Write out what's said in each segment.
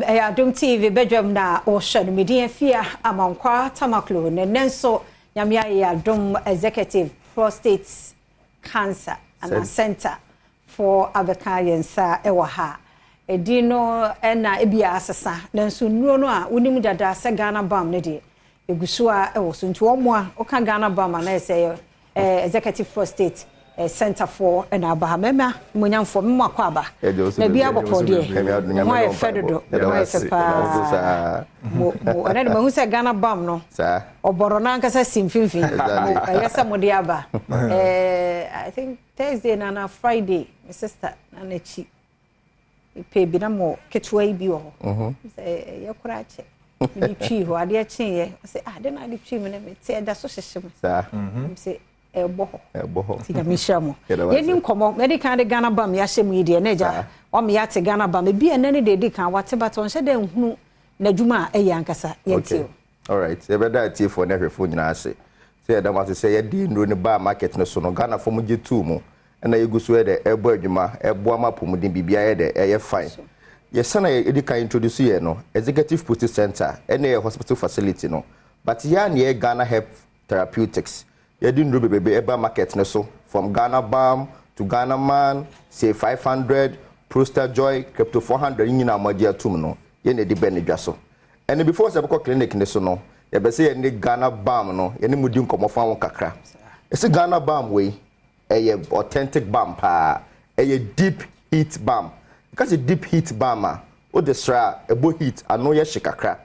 Ɛyɛ Adom TV badwam na wɔhyɛ no. Medin Afia Amankwa Tamaklo. Na nnɛ nso Nyame ayɛ adom, Executive Prostate Cancer ana Center for abɛka yɛn nsa ɛwɔ ha. Ɛdin no ɛna ebi a asesa, nanso nnuro no a wonim dada sɛ Ghana Balm no deɛ, ɛgu so a ɛwɔ so. Nti wɔn a woka Ghana Balm a, na ɛsɛ Executive Prostate Center for ɛna aba ha. Mɛma mmonyamfoɔ memo akɔ aba na bi abɔkɔ deɛ, ho ayɛ fɛ dodo, ho ayɛ fɛ paa. Mo mo ɛnɛ de mahu sɛ Ghana Balm no ɔbɔrɔ n'ankasa si mfimfini. Ɛyɛ sɛ mo de aba. I think Thursday na Friday, my sister na n'akyi pɛ bi na mo ketewa yi bi wɔ hɔ sɛ ɛyɛ koraa kyɛ mede twii hɔ. Adeɛ kyeeɛ sɛ, ah, de na ade twii mu no, mete ɛda so hyehye me sɛ ɛbɔ hɔ. Ɛbɔ hɔ. Nti Nyame nhyira mo. Yɛni nkɔmmɔ. Mɛde kan de Ghana Balm yɛahyɛ mu yi deɛ, na agya wama yɛate Ghana Balm. Ebi ɛnɛ ne deɛ ɛdi kan wate, bata ɔnhyɛ dɛ nhunu n'adwuma a ɛyɛ ankasa. Yɛntie o. Alright, yɛbɛda atiefoɔ ne ahwɛfoɔ nyinaa ase sɛ yɛda mo ase sɛ yɛde nnuro no baa market no so no, Ghanafoɔ mo gye tuu mu, ɛna yɛgu so yɛ dɛ ɛbɔ adwuma, ɛboa ma apɔmuden biribiara yɛ dɛ ɛyɛ fine. Yɛsɛn a yɛdi kan introduce yɛ no, Executive Prostate Center ɛne yɛ hospital facility no, but yɛa ne yɛ Ghana Herb Therapeutics. Yɛde nnuro bebrebe ɛba market no so, from Ghana Balm to Ghana Man, say 500, Prostate Joy, Crypto 400 nyinaa mo agye atum no, yɛn na yɛde bɛ ne dwa so. Ɛne before sɛ yɛbɛkɔ clinic ne so no, yɛbɛ sɛ yɛne Ghana Balm no, yɛne mu di nkɔmmɔ fa ho kakra. Ɛsɛ Ghana Balm wei ɛyɛ authentic balm paa. Ɛyɛ deep heat balm. Ɛka sɛ deep heat balm a, wode sra a, ɛbɔ heat, ano yɛ hye kakra.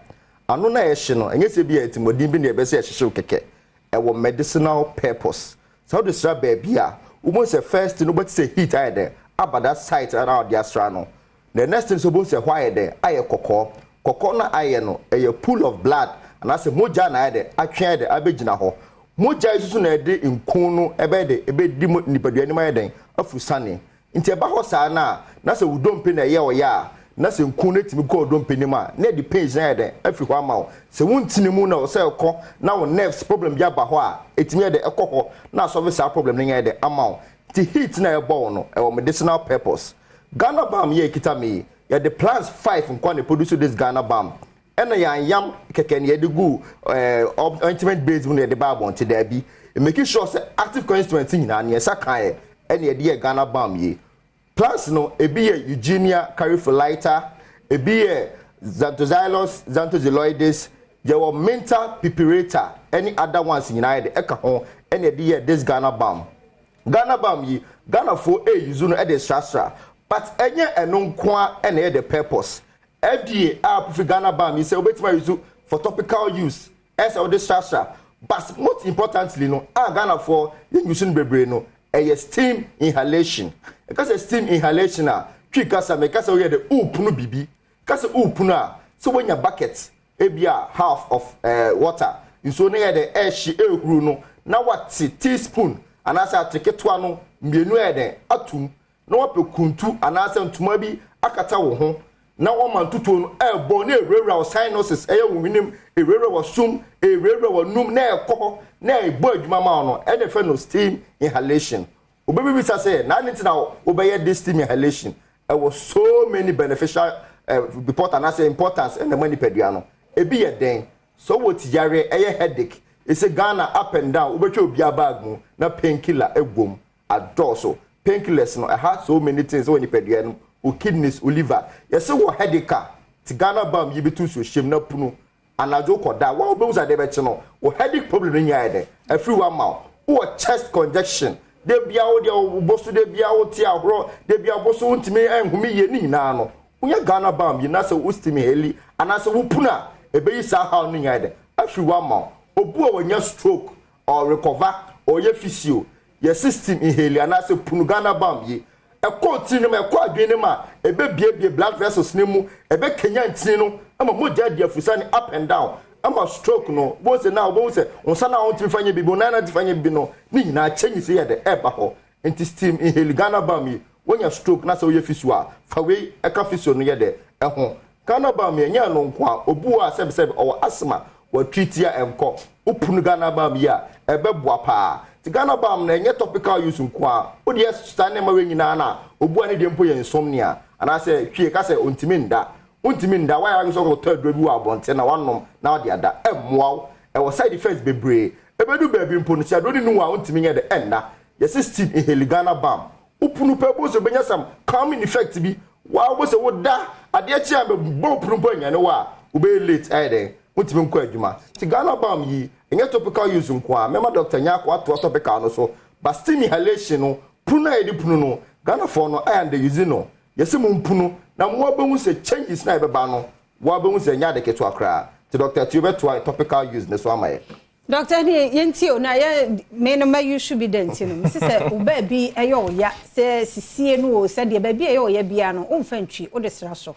Ano na ɛyɛ hye no, ɛnyɛ sɛ bi yɛ ɛtìmɔden bi na yɛbɛ sɛ ɛhyehyew kɛkɛ. Ɛwɔ medicinal purpose. Sɛ wode sra baabi a, wobɛhu sɛ first no, wobɛte sɛ heat ayɛ dɛ aba that site a na wɔde asra no. The next thing sɛ wobɛhu sɛ hɔ ayɛ dɛ ayɛ kɔkɔɔ. Kɔkɔɔ no ayɛ no, ɛyɛ pool of blood anaasɛ mogya na ayɛ dɛ atwe ayɛ dɛ abɛgyina hɔ. Mogya yi nso na ɛde nkun no ɛbɛyɛ dɛ ɛbɛdi mu nipadua no mu ayɛ dɛn afu sane. Nti ɛba hɔ saa na sɛ wo dompe na ɛyɛ ɔyɛ a, na sɛ nkun no tumi kɔ wo dompe no mu a, na ɛde pains na ayɛ dɛn afiri hɔ ama wo. Sɛ wontini mu na ɔsɛ ɛkɔ na wo nerves problem bi aba hɔ a, ɛtumi yɛ dɛ ɛkɔ hɔ na asɔre saa problem no yɛ dɛ ama wo. Nti heat na ɛbɔ wo no, ɛwɔ medicinal purpose. Ghana Balm yɛ ekita mi yi, yɛde plants five nkwa na produce this Ghana Balm. Ɛna yɛanyam kɛkɛ na yɛde gu ointment base mu na yɛde ba abɔnten. Daabi, making sure sɛ active constituent nyinaa ne yɛsa kan yɛ ɛna yɛde yɛ Ghana Balm yi. Plants no ebi yɛ Eugenia caryophyllata, ebi yɛ Zanthoxylus zanthoxyloides, yɛwɔ Mentha piperita ɛne other ones nyinaa yɛde ɛka ho ɛna yɛde yɛ this Ghana Balm. Ghana Balm yi, Ghanafoɔ ɛyi no ɛde srasra, but ɛnyɛ ɛno nko a ɛna ɛyɛ the purpose. FDA a approve Ghana Balm yi sɛ wobɛtumi ayi so for topical use, ɛsɛ wode srasra, but most importantly no a Ghanafoɔ yɛn use no bebree no, ɛyɛ steam inhalation. Ɛka sɛ steam inhalation a, Twi kasa mɛka sɛ woyɛ de uupunu bibi. Ka sɛ uupunu a, sɛ wonya bucket ebi a half of water, nsuo no yɛ de ɛɛhye ɛɛhuru no, na wate teaspoon anaasɛ ate ketewa no mmienu yɛ de atum, na wapɛ kuntu anaasɛ ntoma bi akata wo ho, na wɔma ntutuo no ɛɛbɔ na ewurawura wɔ sinuses, ɛyɛ wo hwenem, ewurawura wɔ sum, ewurawura wɔ num, na ɛkɔ hɔ na ɛbɔ adwuma ma wo no, ɛna ɛfɛ no steam inhalation. Obi bisa sɛ na ne ti na wobɛyɛ this steam inhalation? Ɛwɔ so many beneficial report anaasɛ importance ɛna ɛma nipadua no. Ebi yɛ den sɛ wɔ ti yare, ɛyɛ headache. Ɛsɛ Ghana up and down, wobɛtwa obiara bag mu na painkiller egwom adɔɔso. Painkillers no ɛha so many things wɔ nipadua no, o kidneys, o liver. Yɛsɛ wɔ headache a, ti Ghana Balm yi bi tu so hyɛm na punu anadwo kɔda wa, wobɛhu sɛ adeɛ bɛkye no, o headache problem no nyinaa yɛ dɛ afiri wa ma wo. Wɔ chest congestion de bia, wo deɛ wobɔ so de bia, wo te ahorɔ de bia, wobɔ so wontumi ɛnhome yie ne nyinaa no, wonyɛ Ghana Balm yi na sɛ wo steam inhale anaasɛ wo punu a, ɛbɛyi saa haw no nyinaa yɛ dɛ afiri wa ma wo. Obu a wɔnya stroke or recover, ɔyɛ physio, yɛsi steam inhale anaasɛ punu Ghana Balm yi, ɛkɔ tiri no mu, ɛkɔ adwene no mu a, ɛbɛbiebie blood vessels no mu, ɛbɛkenya ntini no ama mogya di afusa ne up and down, ama stroke no wɔn sɛ na wɔn sɛ nsa na wɔn tumi fa nye bibi, wɔn nan na ti fa nye bibi no ne nyinaa change sɛ yɛ dɛ ɛɛba hɔ. Nti steam inhale Ghana Balm yi, wɔnya stroke na sɛ wɔyɛ physio a, fa wei ɛka physio no yɛ dɛ ɛho. Ghana Balm yɛ nyɛ no nko a, obu a sɛbisɛbi ɔwɔ asthma, wɔtreat a ɛnkɔ, wopunu Ghana Balm yi a, ɛbɛboa paa. Ti Ghana Balm na ɛnyɛ topical use nko a, wode yɛ saa nneɛma wei nyinaa na obu a ne deɛ mpo yɛ insomnia anaasɛ twie ka sɛ ontumi nda. Wontumi nda. Wayɛ adwene sɛ wokɔtɔ aduro bi wɔ abɔnten na wanom na wode ada, ɛmmoa wo. Ɛwɔ side effects bebree. Ɛbɛdu baabi mpo no, sɛ aduro no nu a, wontumi nyɛ de ɛnna. Yɛsɛ steam inhale Ghana Balm, wopunu pɛ bo sɛ wobɛnya some calming effect bi waa wo sɛ woda adeɛ kye a bɛbɔ wopunu mpo anyane wo a, wobɛyɛ late, ɛyɛ dɛn, wontumi nkɔ adwuma. Nti Ghana Balm yi, ɛnyɛ topical use nko a mɛma Doctor Nyako atoa topical no so, but steam inhalation no, punu a yɛde punu no, Ghanafoɔ no ayɛ anda use no. Yɛsɛ mo mpunu na mo abɛhu sɛ changes na yɛbɛba no, wo abɛhu sɛ ɛnyɛ ade ketewa koraa. Nti Doctor Tio bɛtoa topical use ne so ama yɛ. Doctor, ne yɛntie o, na yɛ me no mayi so bi da. Nti no mesi sɛ wo baabi ɛyɛ ɔya sɛ sisie no o, sɛdeɛ baabi ɛyɛ ɔya bia no, womfa ntwi, wode sra so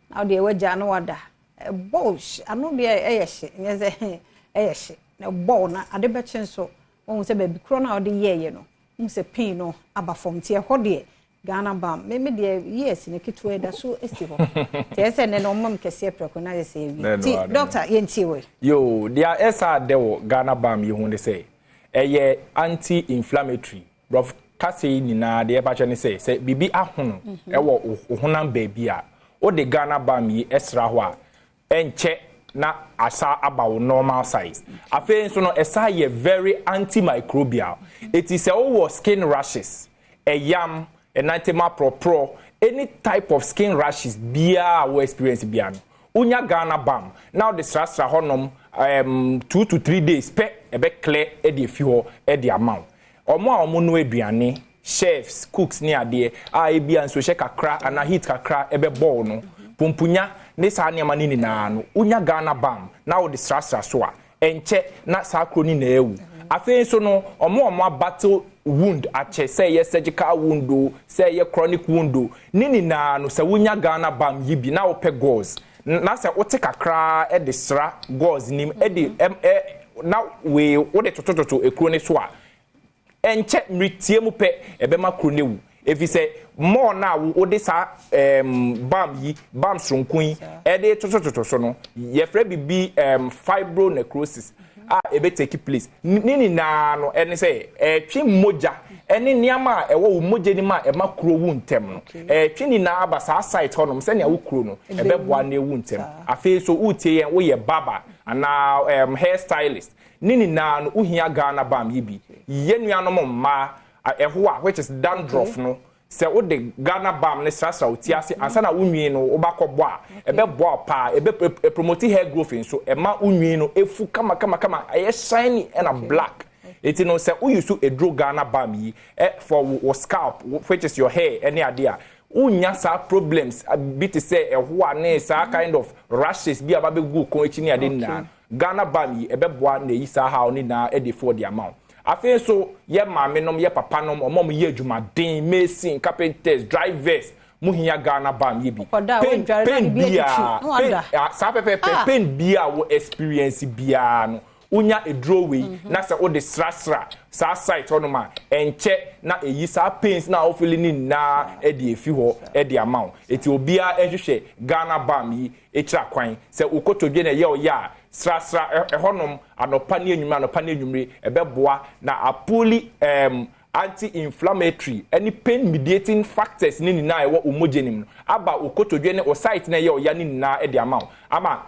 na wode wagya no wada. Ɛbɔ wo ano deɛ, ɛyɛ hye, nyɛ sɛ ɛyɛ hye na ɛbɔ wo na ade bɛkye nso, wohu sɛ baabi korɔ no a wode yɛɛyɛ no, wohu sɛ pain no aba fam. Nti ɛhɔ deɛ, Ghana Balm, me deɛ years ne ketewa da so si hɔ. Nti ɛsɛ sɛ nnɛ no ɔmam kɛseɛ prɛko na yɛ sɛ yɛwie. Nti doctor, yɛntie wei. Yo, deɛ ɛsa adɛ wɔ Ghana Balm yi ho ne sɛ ɛyɛ anti-inflammatory. Borɔfo kasa yi nyinaa deɛ ɛpa kyerɛ ne sɛ biribi ahono ɛwɔ wo honam baabi a, wode Ghana Balm yi ɛsra hɔ a, ɛnkyɛ na asa aba wo normal size. Afei nso no, ɛsa yɛ very antimicrobial. Eti sɛ wowɔ skin rashes, ɛyam, ɛnantema porɔporɔ, any type of skin rashes biara a wo experience biara no, wonya Ghana Balm na wode srasra hɔnom 2 to 3 days pɛ, ɛbɛ clear ɛde efi hɔ ɛde ama wo. Ɔmo a ɔmo no aduane, chefs, cooks ne adeɛ a, ebi a nsuohyɛ kakra anaa heat kakra ɛbɛbɔ wo no, pumpunya ne saa nneɛma no nyinaa no, wonya Ghana Balm na wode srasra so a, ɛnkyɛ na saa kuro no nyinaa awu. Afei nso no, ɔmo a ɔmo abattle wound akyɛ, sɛ ɛyɛ surgical wound o, sɛ ɛyɛ chronic wound o, ne nyinaa no, sɛ wonya Ghana Balm yi bi na wopɛ gauze na sɛ wote kakraa ɛde sra gauze nim ɛde ɛm ɛ na wei wode totototo ekuro ne so a, ɛnkyɛ, mmeretie mu pɛ, ɛbɛma kuro no ewu, efi sɛ mɔɔ na wode saa balm yi, balm soronko yi ɛde totototo so no, yɛfrɛ bibi fibronecrosis a ebe take place. Ne nyinaa no, ɛne sɛ ɛtwe mogya ɛne nneɛma a ɛwɔ wo mogya nim a ɛma kuro wu ntɛm no, ɛtwe nyinaa aba saa site hɔnom sɛnea wo kuro no ɛbɛboa na ewu ntɛm. Afei so, wotie yɛn, woyɛ barber anaa hair stylist, ne nyinaa no, wohia Ghana Balm yi bi. Yɛn nuanom mmaa, ɛho a, which is dandruff no, sɛ wode Ghana Balm ne srasra wo ti ase ansa na wo nwi no wobakɔ bɔ a, ɛbɛboa wo paa. Ɛbɛ promote hair growth nso, ɛma wo nwi no efu kama kama kama, ɛyɛ shiny ɛna black. Eti no, sɛ woyi so eduro Ghana Balm yi ɛ for wo scalp, which is your hair, ɛne adeɛ a wonya saa problems bi te sɛ ɛho a ne saa kind of rashes bi a ba bɛgu kɔn akyi ne ade nyinaa, Ghana Balm yi ɛbɛboa na eyi saa haw ne nyinaa ɛde fo de ama wo. Afei nso, yɛ maame nom, yɛ papa nom, ɔmo a mo yɛ adwumaden, mason, carpenters, drivers, mo hia Ghana Balm yi bi. Pain, pain biara, pain saa pɛpɛpɛ, pain biara wo experience biara no, wonya eduro wei na sɛ wode srasra saa site hɔnom a, ɛnkyɛ na eyi saa pains na wofili ne nyinaa ɛde efi hɔ ɛde ama wo. Eti obiara ɛhwehwɛ Ghana Balm yi ekyira kwan. Sɛ okotodwe na ɛyɛ ɔyɛ a, srasra ɛhɔnom anɔpa ne enwumere, anɔpa ne enwumere, ɛbɛboa na apull anti-inflammatory ɛne pain mediating factors ne nyinaa ɛwɔ omogye nim no aba okotodwe ne o site na ɛyɛ ɔya ne nyinaa ɛde ama wo, ama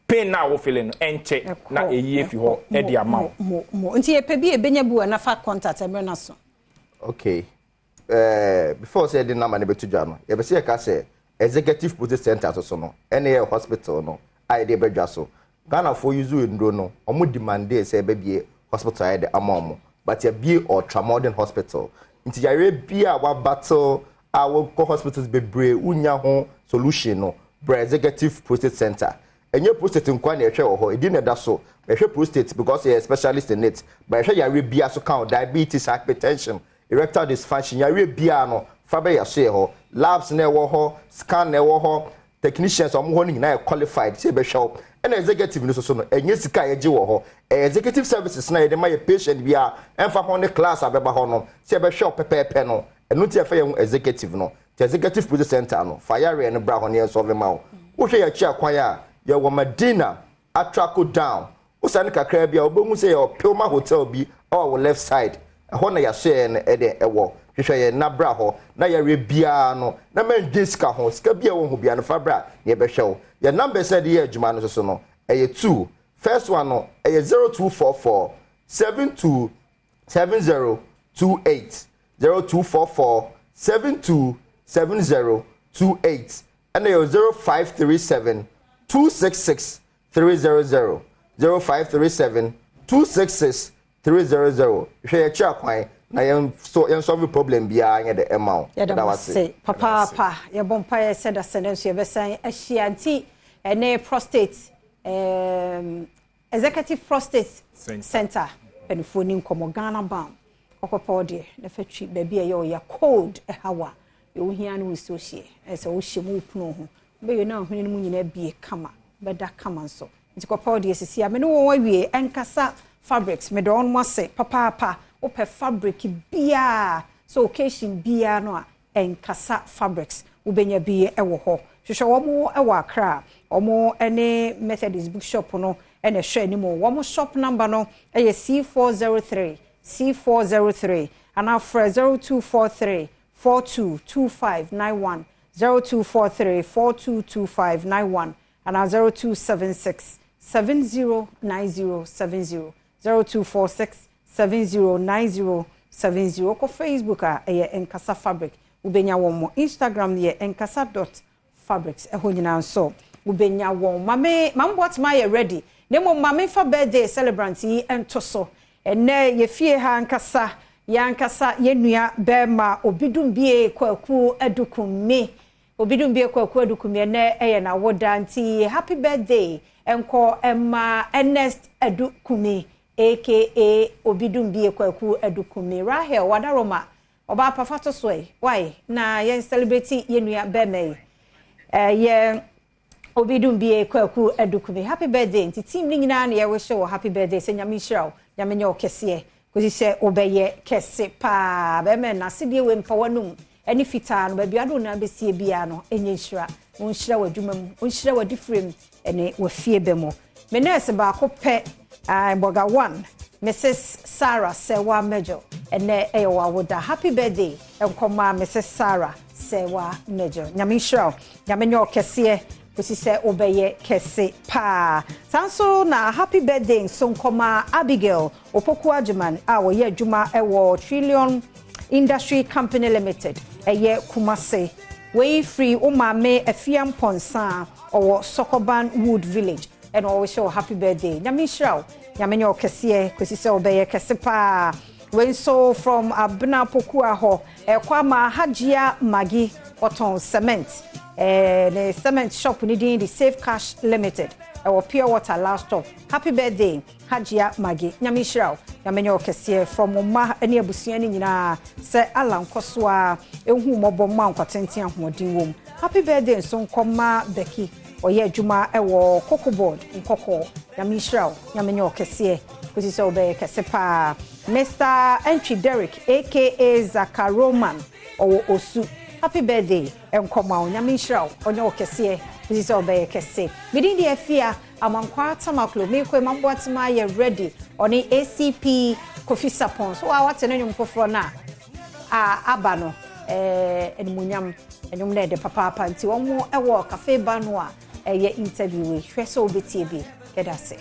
pain na wofili no ɛnkyɛ na eyi efi hɔ ɛde ama wo. Nti yɛpɛ bi, ebenya bi wɔ nafa contact ɛmɛ na so. Okay, before sɛ yɛde number no bɛto dwa no, yɛbɛ sɛ yɛka sɛ Executive Prostate Center so no, ɛne yɛ hospital no a yɛde bɛdwa so. Ghanafoɔ use nduro no, ɔmo demand sɛ yɛbɛbie hospital a yɛde ama ɔmo, but yɛbie ultra modern hospital. Nti yare bi a wabattle a wɔkɔ hospitals bebree wonya ho solution no, brɛ Executive Prostate Center. Ɛnyɛ prostate nkwa na ɛhwɛ wɔ hɔ, ɛdi na ɛda so. Ɛhwɛ prostate because yɛ specialist in it, but ɛhwɛ yare bia so ka, diabetes, hypertension, erectile dysfunction, yare bia no fa bɛyɛ so yɛ hɔ. Labs na ɛwɔ hɔ, scan na ɛwɔ hɔ, technicians a wɔn hɔ no nyinaa yɛ qualified sɛ ɛbɛhwɛ wo. Ɛna executive no soso no, ɛnyɛ sika a yɛgye wɔ hɔ, ɛyɛ executive services na yɛde ma yɛ patient bi a ɛmfa ho ne class a bɛba hɔ no, sɛ ɛbɛhwɛ wo pɛpɛɛpɛ no. Ɛno ti yɛfɛ yɛn ho executive no. Te Executive Prostate Center no, fa yareɛ no bra hɔ ne yɛn sɔre ma wo. Wohwɛ yɛn akyi akwan a, yɛwɔ Madina Atrako Down. Wosane kakra bi a, wobɛhu sɛ yɛwɔ Pilma Hotel bi ɛwɔ wɔ left side ɛhɔ na yɛahyɛ no ɛde ɛwɔ. Hwehwɛ yɛn na bra hɔ na yɛreɛ biara no na mɛndwe sika ho. Sika bi a ɛwɔ ho biara no, fa bra na yɛbɛhwɛ wo. Yɛn numbers a yɛde yɛ adwuma no soso no ɛyɛ two. First one no ɛyɛ 0244 72 70 28, 0244 72 70 28, ɛna yɛ 0537 266 300, 0537 266 300. Hwɛ yɛkyi akwan na yɛn so yɛn solve problem biara nyɛ de ɛma wo. Yɛda mo ase papaapa. Yɛbɔ mpaeɛ sɛ da sɛ no nso yɛbɛsan ahyia. Nti ɛne prostate Executive Prostate Center mpanimfoɔ ni nkɔmmɔ. Ghana Balm ɔkɔpɛ ɔdeɛ na fa twi baabi a ɛyɛ ɔyɛ cold ɛha wa deɛ wohia no, nsuo hyeɛ ɛsɛ wohyɛ mu, wopono ho wobɛyɛ no, ahwene no mu nyinaa bie kama, bɛda kama nso. Nti kɔpɛ ɔdeɛ sisi a me ne wɔn awie. Ɛnkasa Fabrics, mede wɔn ase papaapa. Wopɛ fabric biara so, occasion biara no a, Ɛnkasa Fabrics wobɛnya bi wɔ hɔ. Hwehwɛ wɔn wɔ Accra, wɔn ne Methodist Bookshop no ɛna ɛhwɛ anim. Wɔn shop number no yɛ C403, C403, anaa frɛ 0243 422591, 0243 422591, anaa 0276 709070, 0246 709070. Kɔ Facebook a, ɛyɛ Nkasa Fabric, wobɛnya wɔn mo. Instagram yɛ nkasa.fabrics, ɛhɔ nyinaa nso wobɛnya wɔn. Maame Maame Boatema yɛ ready, na mmom maame fa birthday celebrant yi nto so. Ɛnɛ yɛfie ha nkasa, yɛankasa yɛnua bɛrima Obidumbie Kwaku Adukunmi. Obidumbie Kwaku Adukunmi, ɛnɛ ɛyɛ n'awoda, nti happy birthday nkɔ ɛma Ernest Adukunmi aka Obidumbie Kwaku Adukunmi. Rahel Wadaroma, ɔbaa pafa to so yi why na yɛn celebrate yɛnua bɛrima yi, ɛyɛ Obidumbie Kwaku Adukunmi. Happy birthday! Nti team ne nyinaa na yɛwɔhyɛ wɔ happy birthday sɛ Nyame nhyira wo, Nyame nyɛ wo kɛseɛ kòsi sɛ wobɛyɛ kɛse paa. Bɛrima na asedeɛ wei mpa w'anum ɛne fitaa no, baabi ado na bɛsie biara no, ɛnyɛ nhyira. Wɔnhyira w'adwuma mu, wɔnhyira w'adifire mu ɛne w'afie bɛ mu. Me nurse baako pɛ, bɔga one, Mrs Sarah Sɛwa Major, ɛnɛ ɛyɛ w'awoda. Happy birthday nkɔma Mrs Sarah Sɛwa Major. Nyame nhyira wo, Nyame nyɛ ɔkɛseɛ kòsi sɛ wobɛyɛ kɛse paa. Saa nso na happy birthday nso nkɔma Abigail Opoku Adjuman a wɔyɛ adwuma wɔ Trillion Industry Company Limited, ɛyɛ Kumase. Wei firi wo maame Afia Mpɔnsa a ɔwɔ Sɔkɔban Wood Village, ɛna ɔwɔhyɛ wɔ happy birthday. Nyame nhyira wo, Nyame nyɛ ɔkɛseɛ kòsi sɛ wobɛyɛ kɛse paa. Wei nso from Abena Pokua hɔ, ɛkɔ ama Hajia Magi, ɔtɔn cement, ne cement shop ne din de Safe Cash Limited, ɛwɔ Pure Water last stop. Happy birthday, Hajia Magi. Nyame nhyira wo, Nyame nyɛ ɔkɛseɛ. From mma ne abusua no nyinaa sɛ ala nkɔ so a ɛhu mmɔbɔ mma nkwatenten ahoɔden wɔ mu. Happy birthday nso nkɔma Becky, ɔyɛ adwuma ɛwɔ Cocoa Board Nkɔkɔɔ. Nyame nhyira wo, Nyame nyɛ ɔkɛseɛ kòsi sɛ wobɛyɛ kɛse paa. Mr Entry Derek aka Zakaroman, ɔwɔ Osu, happy birthday nkɔma wo. Nyame nhyira wo, ɔnyɛ wo kɛseɛ kòsi sɛ wobɛyɛ kɛse. Medin deɛ Afia Amankwaa Tamaklo. Meekɔ Mamboatema yɛ ready, ɔne ACP Kofi Sapon so wa wate ne nnwom foforɔ no a aba no, animuonyam nnwom no ɛde papaapa. Nti wɔn wɔ cafe ba no a ɛyɛ interview wei, hwɛ sɛ wobɛtie bi. Yɛda ase.